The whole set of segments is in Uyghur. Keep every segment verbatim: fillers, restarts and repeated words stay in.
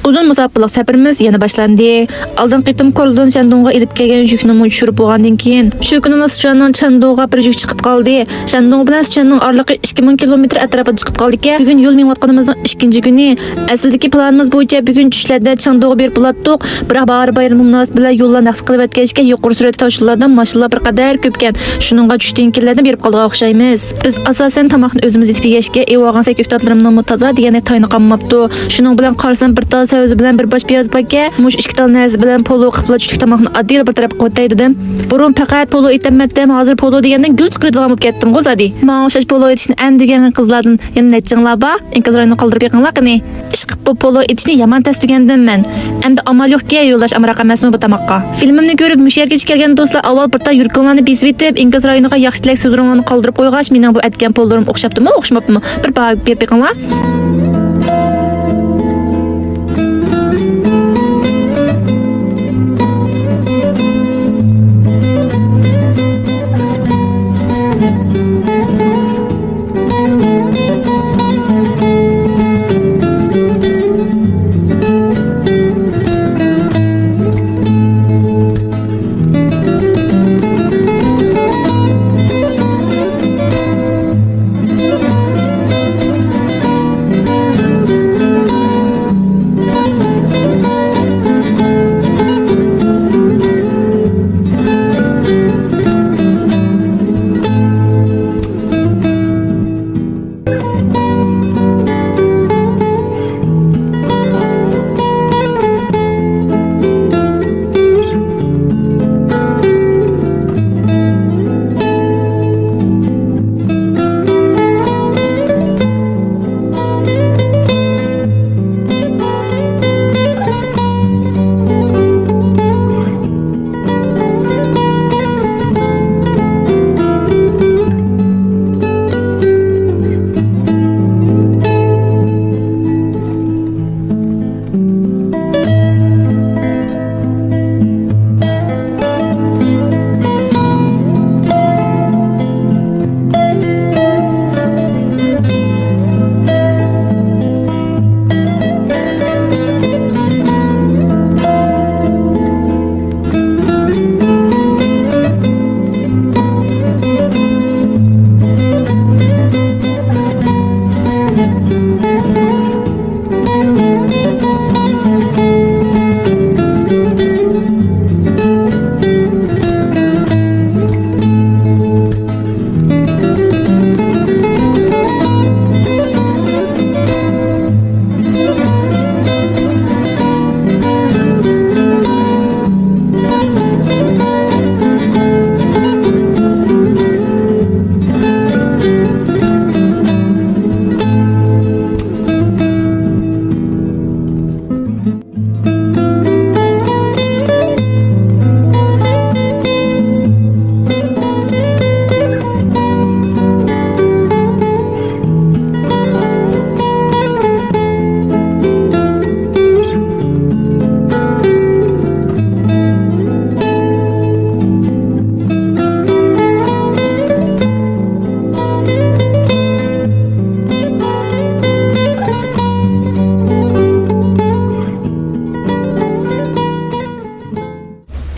ئۇزۇن مۇساپىلىق سەپىرىمىز يەنە باشلاندى. ئالدىنقى قېتىم كورلىدىن شەندۇڭغا ئېلىپ كەلگەن يۈكنىمۇ چۈشۈرۈپ بولغاندىن كېيىن، شۇ كۈنىلا سىچۈەننىڭ چەندۇغا بىر يۈك چىقىپ قالدى. شەندۇڭ بىلەن سىچۈەننىڭ ئارىلىقى ئىككى مىڭ كىلومېتىر ئەتراپىدا چىقىپ قالىدىكەن. بۈگۈن يول مېڭىۋاتقىنىمىزنىڭ ئىككىنچى كۈنى. ئەسلىدىكى پىلانىمىز بويىچە بۈگۈن چۈشلەردە چەندۇغا بېرىپ بولاتتۇق، بىراق باھار بايرىمى مۇناسىۋىتى بىلەن يوللار نەقىس قېلىۋەتكەچكە، يۇقىرى سۈرئەتلىك تاش يوللاردا ماشىنىلار بىر قەدەر كۆپكەن. شۇنىڭغا چۈشتىن كېيىنلەردىن بېرىپ قالغان ئوخشايمىز. بىز ئاساسەن تاماقنى ئۆزىمىز يېتىپ يېگەچكە، ئېۋالغان سەككە كۆكتاتلىرىمنىڭمۇ تازا دېگەندەك تايىنى قالماپتۇ. شۇنىڭ بىلەن قارىسام، بىر تال سەۋزە بىلەن بىر باش پىياز باركەن. مۇشۇ ئىككى تال نەرسە بىلەن پولۇ قىپلا چۈشلۈك تاماقنى ئاددىيلا بىر تەرەپ قىلىۋېتەي دېدىم. بۇرۇن پەقەت پولۇ ئېتەلمەتتىم، ھازىر پولۇ دېگەندىن گۈل چىقىرىدىغان بولۇپ كەتتىمغۇ زادى. ماڭا ئوخشاش پولۇ ئېتىشنى ئەمدى ئۆگەنگەن قىزلاردىن يەنە نەچچىڭلار بار؟ ئىنكاس رايونىغا قالدۇرۇپ بېقىڭلار قېنى. ئىشقىلىپ بۇ پولۇ ئېتىشنى يامان تەس تۈگەندىم مەن. ئەمدى ئامال يوقكەن، يولداش ئامراق ئەمەسمۇ بۇ تاماققا. فىلمىمنى كۆرۈپ مۇشۇ يەرگىچە كەلگەن دوستلار، ئاۋۋال بىر تال يۈرىكىڭلارنى بېسىۋېتىپ، ئىنكاس رايونىغا ياخشى تىلەك سۆزلىرىڭلارنى قالدۇرۇپ قويغاچ، مېنىڭ بۇ ئەتكەن پولۇلىرىم ئوخشاپتىمۇ، ئوخشىماپتىمۇ؟ بىر باھا بېرىپ بېقىڭلار.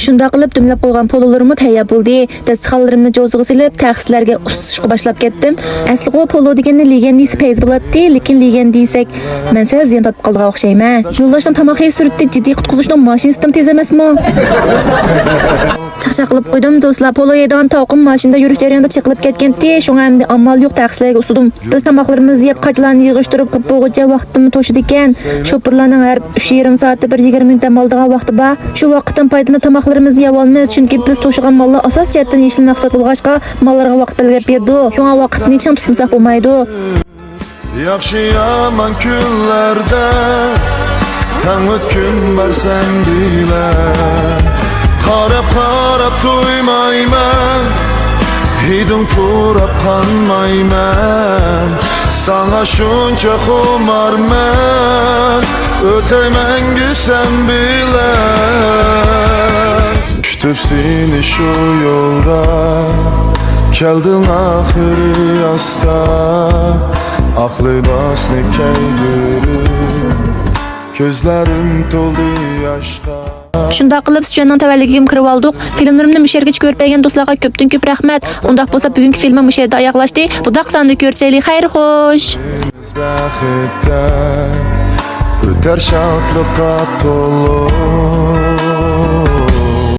شۇنداق قىلىپ دۈملەپ قويغان پولۇلىرىممۇ تەييار بولدى. دەستىخانلىرىمنى جوزىغا سېلىپ، تەخسىلەرگە ئۇسسۇشقا باشلاپ كەتتىم. ئەسلىغۇ پولۇ دېگەننى لىگەن دېسە پەيزى بولاتتى، لېكىن لىگەن دېسەك، مەن سەل زىيان تارتىپ قالىدىغان ئوخشايمەن. يولداشنىڭ تاماق يەش سۈرئىتى جىددىي قۇتقۇزۇشنىڭ ماشىنىسىدىنمۇ تېز ئەمەسمۇ؟ چاقچاق قىلىپ قويدۇم دوستلار، پولۇ يەيدىغان تاۋىقىم ماشىنىدا يۈرۈش جەريانىدا چېقىلىپ كەتكەنتى، شۇڭا ئەمدى ئامال يوق تەخسىلەرگە ئۇسسىدىم. بىز تاماقلىرىمىزنى يەپ، قاچىلارنى يىغىشتۇرۇپ قىلىپ بولغۇچە ۋاقىتمۇ توشىدىكەن. شوپۇرلارنىڭ ھەر ئۈچ يېرىم سائەتتە بىر يىگىرمە مىنۇت دەم ئالىدىغان ۋاقتى بار. شۇ ۋاقىتتىن پايدىلىنىپ تاماقلىرىمىزنى يەۋالىمىز، چۈنكى بىز توشۇغان ماللار ئاساسىي جەھەتتىن يېشىل مەھسۇلات بولغاچقا، ماللارغا ۋاقىت بەلگىلەپ بېرىدۇ. شۇڭا ۋاقىتنى چىڭ تۇتمىساق بولمايدۇ. ياخشى-يامان كۈنلەردە تەڭ ئۆتكۈم بار سەن بىلەن. قاراپ-قاراپ تويمايمەن، ھىدىڭ پۇراپ قانمايمەن. ساڭا شۇنچە خۇمارمەن، ئۆتەي مەڭگۈ سەن بىلەن. كۈتۈپ سېنى شۇ يولدا، كەلدىڭ ئاخىرى ئاستا. ئاق لىباسنى كىيدۈرۈپ، كۆزلىرىم تولدى ياشقا. شۇنداق قىلىپ سۈچۈەننىڭ تەۋەلىكىگىمۇ كىرىۋالدۇق. فىلىملىرىمنى مۇشۇ يەرگىچە كۆرۈپ بەرگەن دوستلارغا كۆپتىن كۆپ رەھمەت. ئۇنداق بولسا بۈگۈنكى فىلىمىم مۇشۇ يەردە ئاياغلاشتى. بۇنداق ساندا كۆرۈشەيلى. خەير خوش. بەختتە ئۆتەر شادلىققا تولۇپ.